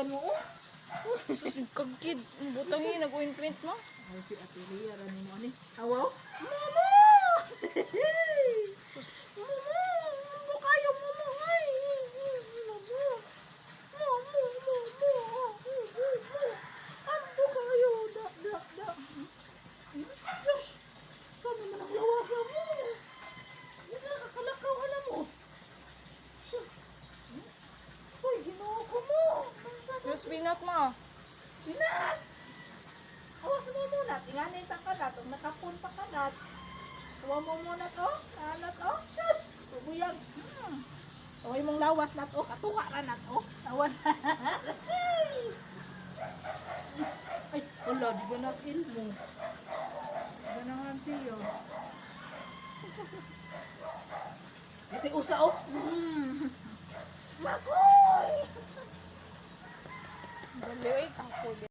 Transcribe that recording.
Buyagan mo oh. Sus, kagkid. Butang yun, nag-ointment mo. Ay, si Ate Ria, rani mo ani. Awaw? Mama! Sus. Mama! Mama kayo, mama! Ay! Mama! Mama! Mama! Mama! Ambo kayo! Da, da, da. Diyos! Kami man ang lawasa mo! Hindi ka nakakalakaw, alam mo. Diyos! Uy, ginoo ko mo! Mas binat mo. Pinat! Awas mo muna. Tinganin ta ka nat. Kung nakapunta ka nat. Awa mo muna to. Ano to? Shush! Tubuyag. Okay mong lawas na to. Katuwa ra na to. Tawa na. Ay, wala. Di ba nas ilmo? Ganahan siya. Kasi usa oh. Makoy! Dali, ay, kapoy.